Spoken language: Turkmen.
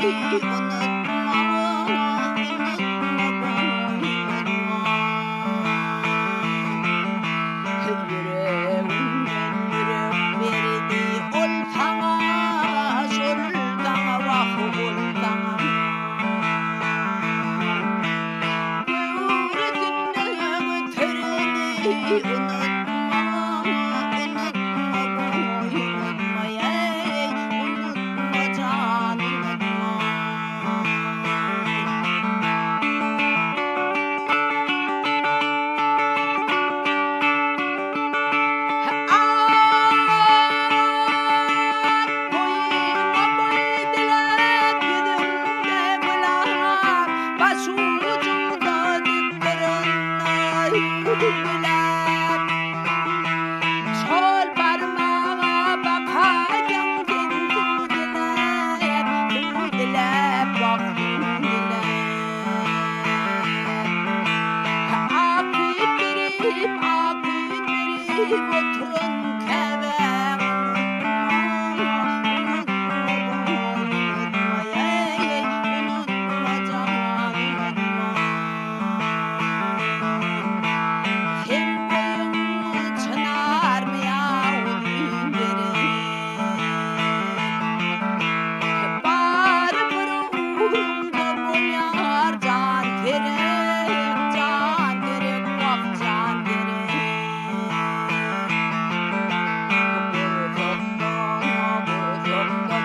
Unutma, unutma goý, unutma. Ýüregimden ýürek berdi ol saňa, şol saňa, wah, ol saňa. Göwresinde götereni unutma, unutma goý, unutma, eý, unutma jan, unutma. Aý, boýuňa boý diläp, ýüzüňde gülap, Başujuňda dik duran hüwdüläp. Şol barmaga bakaýyň sen hüwdüläp, Hüwdüläp, wah, hüwdüläp. Ak süýt berip, ak süýt berip oturan käbäň unutma, unutma goý, unutma, eý, unutma jan, unutma. Seň boýuň çynarmy ýa uzyn derek? Bary bir ugruňda bolýar jan gerek, jan gerek, wah, jan gerek. Gursakda, gursakda